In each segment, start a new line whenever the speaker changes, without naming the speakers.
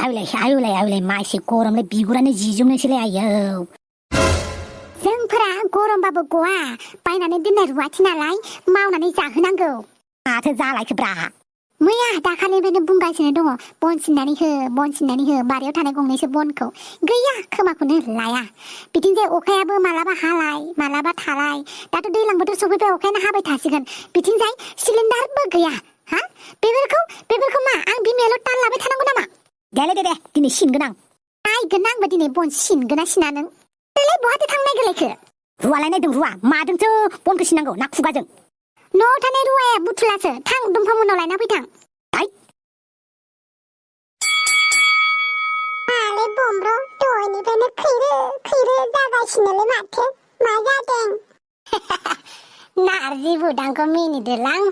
आयुलाय मासे गरमलाय बिगुरानो जिजोबनोसैलाय आयौ
जोंफोरा गरमबाबो गवा बायनानै दोननाय रुवाथि नालाय मावनानै जाहोनांगौ
माथो जालायखोब्रा
मैया दाखालिनिफ्रायनो बुंगासिनो दङ बन सिननानै हो बारियाव थानाय गंनैसो बनखौ गैया खोमाखौनो लाया बिथिंजाय अखायाबो मालाबा हालाय मालाबा थालाय दाथ' दैज्लां बोथोर सफैबाय अखायानो हाबाय थासिगोन बिथिंजाय सिलिन्डारबो गैया हा बेफोरखौ मा आं बिमायाल' ताल लाबाय थानांगौ नामा
दे दिनै सिनगोन आं
नायगोन आंबो दिनै बन सिनगोना सिना नों देलाय बहाथो थांनो नागिरलायखो
रुवालाय नायदों रुवा माजोंसो बनखौ सिननांगौ ना खुगाजों
न'आव थानाय रुवाया बुथुलासो थां दंफां उनाव लायना फैथां मालाय बमब्र दहायनिफ्रायनो खैरो जागासिनोलै माथो मा जादों नारजि बुदांखौ मिनिदोलां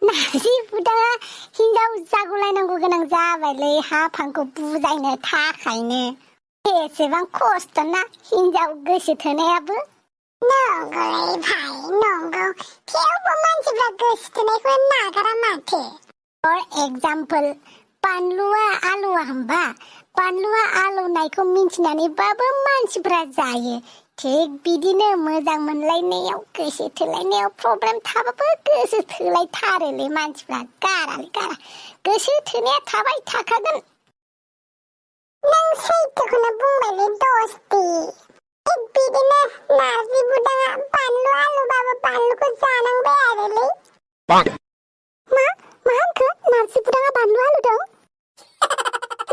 नारजि बुदाङा हिनजाव जागुलायनांगौ गोनां जाबायलै हाफांखौ बुजायनो थाखायनो एसेबां खस्थ'ना हिनजाव गोसो थोनायाबो नंगौलै भाइ नंगौ थेवबो मानसिफ्रा गोसो थोनायखौ नागारा माथो फर एग्जाम्पल बानलुआ आलुआ होमबा बानलुआ आलौनायखौ मिन्थिनानैबाबो मानसिफ्रा जायो थिग बिदिनो मोजां मोनलायनायाव गोसो थोलायनायाव प्रब्लेम थाबाबो गोसो थोलायथारोलै मानसिफ्रा गारालै गारा गोसो थोनाया थाबाय थाखागोन नों सैथोखौनो बुंबायलै दस्ति थिग बिदिनो नारजि बुदाङा बानलु आलुबाबो बानलुखौ जानांबाय आरोलै मा होनखो नारजि बुदाङा बानलु आलुदों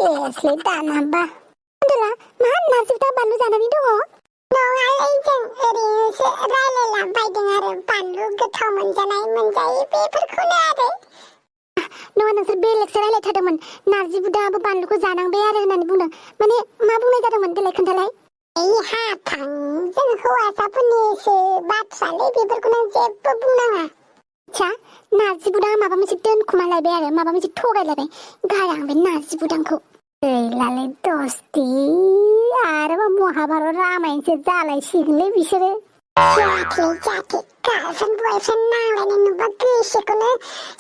एसलै दानाबा होनदोला मा नारजि बुदाङा बानलु जानानै दङ नङालै जों ओरैनोसो रायलायलाबायदों आरो बानलु गोथाव मोनजायै बेफोरखौनो आरो नङा नोंसोर बेलेगसो रायलायथारदोंमोन नारजि बुदाङाबो बानलुखौ जानांबाय आरो होननानै बुंदों माने मा बुंनाय जादोंमोन देलाय खोन्थालाय हाफां जों हौवासाफोरनिसो बाथ्रालै बेफोरखौ नों जेबो बुंनाङा आच्छा नारजि बुदाङा माबा मोनसे दोनखुमालायबाय आरो माबा मोनसे थगायलायबाय गारा आं बे नारजि बुदांखौ गैलालै दस्ति आरोबा महाभारत रामायणसो जालायसिगोनलै बिसोरो जाथे गार्लफ्रेन्ड बयफ्रेन्ड नांलायनाय नुबा गोसोखौनो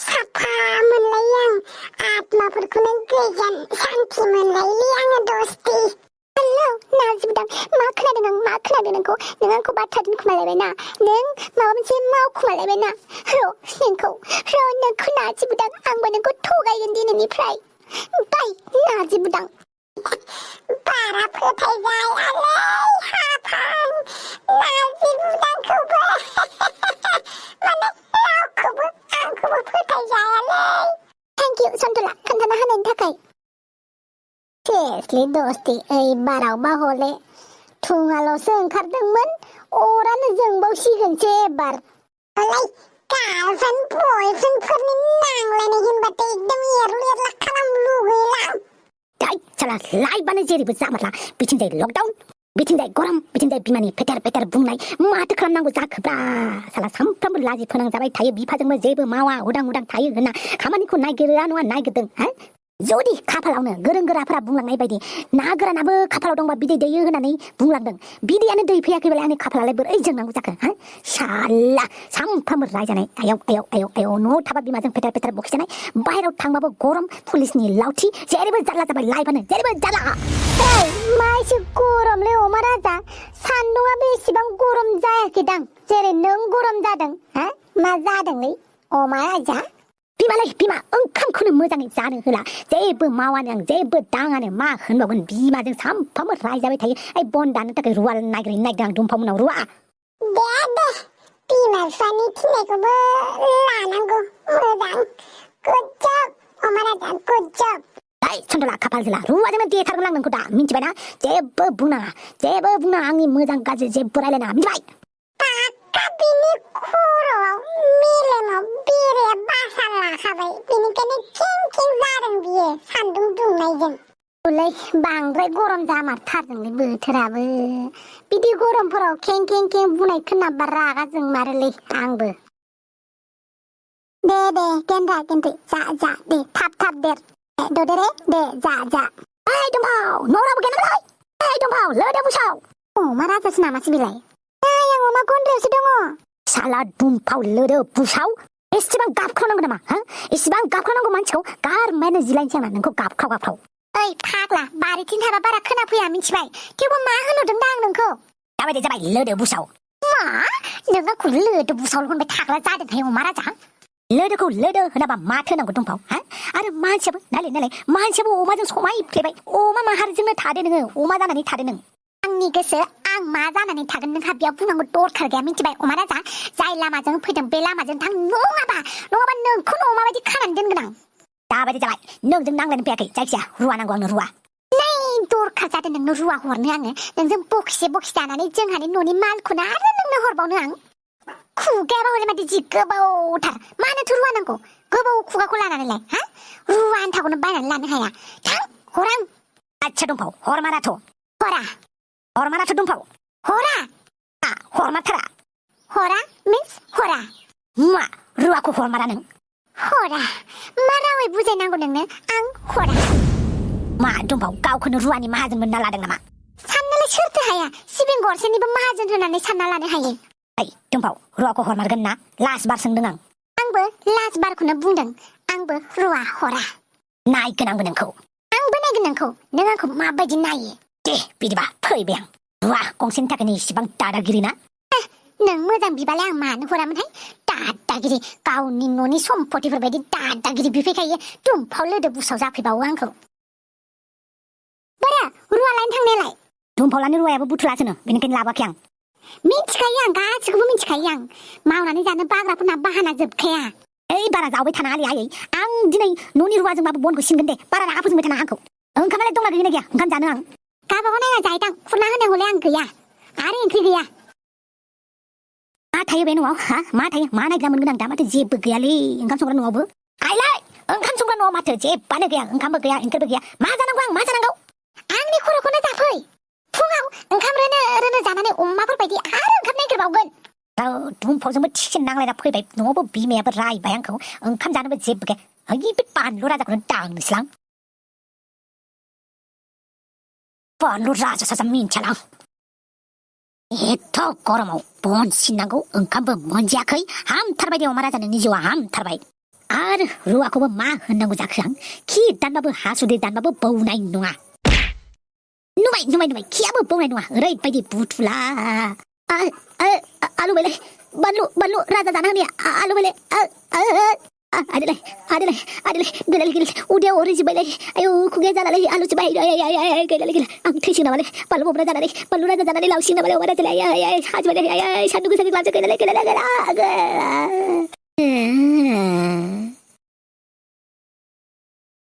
साफा मोनलायो आं आत्माफोरखौनो गोजोन सान्थि मोनलायोलै आङो दस्ति हेलौ नारजि बुदां मा खोनादों नोंखौ नों आंखौ बाथ्रा दोनखुमालायबाय ना नों माबा मोनसे मावखुमालायबाय ना नोंखौ नारजि बुदां आंबो नोंखौ थगायगोन दिनैनिफ्राय बाय नारजि बुदां बारा फोथायजायालै हाफां नारजि बुदांखौबो माने रावखौबो आंखौबो फोथायजायालै थेंक इउ सन्तला खोन्थाना होनायनि थाखाय सेसलि दस्ति ओइ बारावबा हले थुङाल'सो ओंखारदोंमोन अरानो जोंबावसिगोनसो एबार गार्लफ्रेन्ड बयफ्रेन्डफोरनि नांलायनाय होनबाथाय एकदम एरला खालामनो लुगैलां
साला लाइफआनो जेरैबो जामारला बिथिंजाय लकडाउन बिथिंजाय गरम बिथिंजाय बिमानि पेटार बुंनाय माथो खालामनांगौ जाखोब्रा साला सानफ्रामबो लाजि फोनांजाबाय थायो बिफाजोंबो जेबो मावा उदां थायो होनना खामानिखौ नागिरा नङा नागिरदों हा जुदि खाफालावनो गोरों गोराफोरा बुंलांनाय बायदि ना गोरानाबो खाफालाव दंबा बिदै दैयो होननानै बुंलांदों बिदैयानो दै फैयाखैबालाय आंनि खाफालालाय बोरै जोंनांगौ जाखो हा साला सानफ्रामबो रायजानाय आयौ न'आव थाबा बिमाजों पेटार बखिजानाय बाहेराव थांबाबो गरम पुलिसनि लावथि जेरैबो जारला जाबाय लाइफआनो जेरैबो जारला
मा एसे गरमलै अमा राजा सान्दुंआबो एसेबां गरम जायाखैदां जेरै नों गरम जादों हा मा जादोंलै अमा राजा बिमा ओंखामखौनो मोजाङै जानो होला जेबो मावानो आं जेबो दाङानो मा होनबावगोन बिमाजों सानफ्रामबो रायजाबाय थायो बन दानो थाखाय रुवाल नागिरदों आं दंफां उनाव रुवा दे बिमा बिफानि थिननायखौबो लानांगौ मोजां गुड जब अमा राजा गुड जब
सन्तला खाफाल जोला रुवाजोंनो देथारगोन आं नोंखौ दा मिन्थिबायना जेबो बुंनाङा आंनि मोजां गाज्रि जेबो रायलायनाङा मिन्थिबाय
बिनि खर'आव मेलेमाव बेरेया बासा लाखाबाय बेनिखायनो कें जादों बियो सान्दुं दुंनायजों बांद्राय गरम जामारथारदोंलै बोथोराबो बिदि गरमफोराव कें बुंनाय खोनाबा रागा जोंमारोलै आंबो दे गेन्द्रि जा दे थाब देर ददेरे दे जा
दंफाव न'राबो गेनालाय दंफाव लोदो बुसाव
अमा राजासो नामासो बिलाय आं अमा गन्द्रायावसो दङ
साला दुमफाव लोदो बुसाव एसेबां गाबख्रावनांगौ नामा हा एसेबां गाबख्रावनांगौ मानसिखौ गारमायानो जिलायनोसै आंना नोंखौ गाबख्राव
ओइ फाग्ला बारिथिं थाबा बारा खोनाफैया मिथिबाय थेवबो मा होनहरदों दा आं नोंखौ
दाबायदि जाबाय लोदो बुसाव
मा नों आंखौ लोदो बुसावल होनबाय थाग्रा जादोंहाय अमा राजा
लोदोखौ लोदो होनाबा माथो नांगौ दंफाव हा आरो मानसियाबो नालाय मानसियाबो अमाजों समायफ्लेबाय अमा माहारिजोंनो थादो नोङो अमा जानानै थादो नों
आंनि गोसो आं मा जानानै थागोन नोंहा बेयाव बुंनांगौ दरखार गैया मिथिबाय अमा राजा जाय लामाजों फैदों बे लामाजों थां नङाबा नोंखौनो अमा बायदि खानानै दोनगोन आं
दाबायदि जाबाय नोंजों नांलायनो फैयाखै जायखिया रुवा नांगौ आंनो रुवा
नै दरखार जादों नोंनो रुवा हरनो आङो नोंजों बखिसे जानानै जोंहानि न'नि मालखौनो आरो नोंनो हरबावनो आं खुगायाबा हले माथो जि गोबावथार मानोथो रुवा नांगौ गोबाव खुगाखौ लानानैलाय हा रुवा आन्थाखौनो बायनानै लानो हाया थां हरां
आच्छा दंफाव हरमाराथ'
हरा
हरमाराथ' दंफाव
हरा
हरमारथारा
हरा मिन्स हरा
मा रुवाखौ हरमारा नों
हरा मा रावै बुजायनांगौ नोंनो आं हरा
मा दंफाव गावखौनो रुवानि माहाजोन मोनना लादों नामा
साननालाय सोरथो हाया सिबिं गरसेनिबो माहाजोन होनानै सानना लानो हायो
ओइ दंफाव रुवाखौ हरमारगोन ना लास्ट बार सोंदों आं
आंबो लास्ट बारखौनो बुंदों आंबो रुवा हरा
नायगोन आंबो नोंखौ
आंबो नायगोन नोंखौ नों आंखौ माबायदि नायो
दे बिदिबा फैबाय आं रुवा गंसेनि थाखायनो इसिबां दादागिरि ना
नों मोजां बिबालाय आं मानो हरामोनहाय दादागिरि गावनि न'नि सम्पतिफोर बायदि दादागिरि बिफैखायो दुमफाव लोदो बुसाव जाफैबावो आंखौ बारा रुवा लायनो थांनायालाय
दुमफाव लानो रुवायाबो बुथुलासोनो बेनिखायनो लाबोआखै आं
मिथिखायो आं गासिखौबो मिथिखायो आं मावनानै जानो बाग्राफोरना बाहाना जोबखाया
ओइ बारा जावबाय थाना आलि आयै आं दिनै न'नि रुवाजोंबाबो बनखौ सिनगोन दे बारा रागा फोजोंबाय थाना आंखौ ओंखामालाय दंना गैया गैया ओंखाम जानो आं
गाबागाव नायना जाहैदां खुरना होनाय हले आं गैया आरो ओंख्रि गैया
मा थायो बे न'आव हा मा थायो मा नायग्रा मोनगोन आं दा माथो जेबो गैयालै ओंखाम संग्रा न'आवबो आइलाय ओंखाम संग्रा न'आव माथो जेबोआनो गैया ओंखामबो गैया ओंख्रिबो गैया मा जानांगौ आं मा जानांगौ
आंनि खर'खौनो जाफै फुङाव ओंखाम रोनो जानानै अमाफोर बायदि आरो ओंखाम नागिरबावगोन
दुमफावजोंबो थिखिन नांलायना फैबाय न'आवबो बिमायाबो रायबाय आंखौ ओंखाम जानोबो जेबो गैया ओइ बे बानलु राजाखौनो दांनोसैलां बानलु राजा साजा मिन्थियालां एथ' गरमाव बन सिननांगौ ओंखामबो मोनजायाखै हामथारबाय दे अमा राजा नोंनि जिउआ हामथारबाय आरो रुवाखौबो मा होननांगौ जाखो आं खि दानबाबो हासुदै दानबाबो बौनाय नङा नुबाय खियाबो बौनाय नङा ओरैबायदि बुथुला आलु बायलाय बानलु राजा जाना होनाया आलु बायलाय आदैलाय गैलाय उदैयाव ओरैजोबबायलाय आयौ खुगाया जालालै आलु जोबाय गैलाय आं थैसिगोन नामालै बानलु बब्रा जानानै बानलु राजा जानानै लावसिगोन नामालै अमा राजालाय हाजोबायलाय सान्दुं गोसानि ग्लाबजों गैलाय